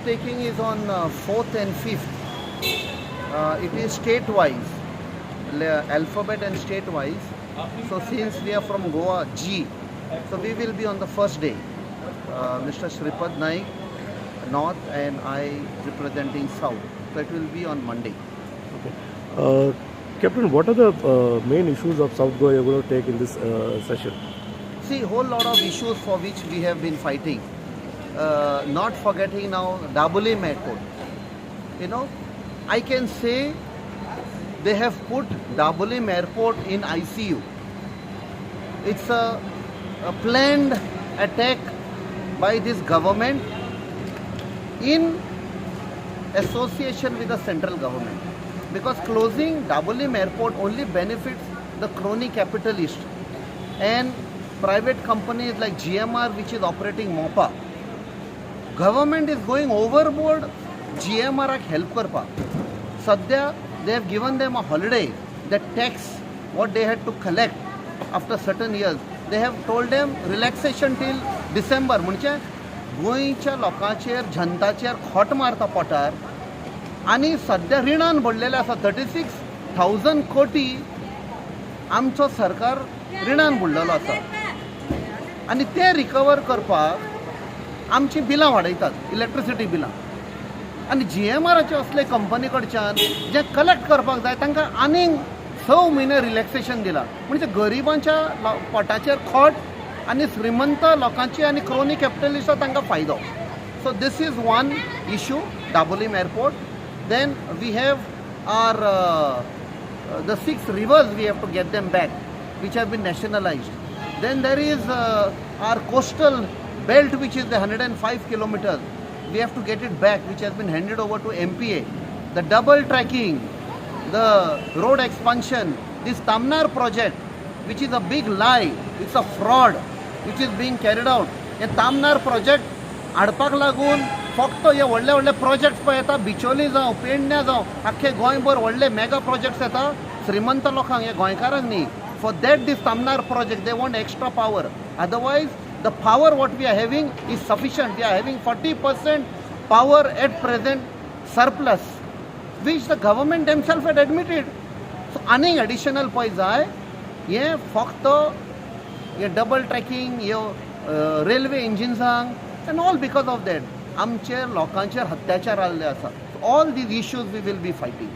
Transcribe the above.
taking is on 4th and 5th. It is state wise, alphabet and state wise. So since we are from Goa, G, so we will be on the first day. Mr. Shripad Naik, North, and I representing South. So it will be on Monday. Okay. Captain, what are the main issues of South Goa you're going to take in this session? See, whole lot of issues for which we have been fighting. Not forgetting now Dabolim Airport. I can say they have put Dabolim Airport in ICU. It's a planned attack by this government in association with the central government. Because closing Dabolim Airport only benefits the crony capitalist and private companies like GMR, which is operating Mopa. Government is going overboard GMR help करपाक. सध्या they have given them a holiday. The tax what they had to collect after certain years, they have told them relaxation till December. म्हणजे गोंयच्या लोकांचेर, जनताचेर खोट मारता पोटार आनी सध्या रिणान बुडलेले आसा. 36,000 कोटी आमचो सरकार रिणान बुडलेलो आसा आनी ते रिकवर करपाक आमची बिलां वाडयतात, इलेक्ट्रिसिटी बिलां. आनी जीएमआराचे असले कंपनी कडच्यान जे कलेक्ट करपाक जाय, तांकां आनीक 6 म्हयने रिलॅक्सेशन दिलां. म्हणजे गरिबांच्या पोटाचेर खोट आनी श्रीमंत लोकांची आनी क्रोनी कॅपिटलिस्टा तांकां फायदो. So this is one issue, Dabolim Airport. Then we have our the six rivers, we have to get them back, which have been nationalized. Then there is our coastal belt, which is the 105 kilometers. We have to get it back, which has been handed over to MPA. The double tracking, the road expansion, this Tamnar project, which is a big lie, it's a fraud which is being carried out. हे Tamnar project हाडपाक लागून फक्त हे व्हडले व्हडले projects पळय येता, बिचोली जावं, पेडण्या जावं, आख्खे गोंयभर व्हडले मेगा प्रोजेक्ट्स येता श्रीमंत लोकांक, हे गोंयकारांक न्ही. For that, this Tamnar project, they want extra power. Otherwise, the power what we are having is sufficient. We are having 40% power at present surplus, which the government themselves had admitted. So आनीक additional पळय जाय. हें फक्त हे double tracking, ह्यो railway इंजिन्सांक and all, because of that आमचेर लोकांचेर अत्याचार जाल्ले आसा. All these issues we will be fighting.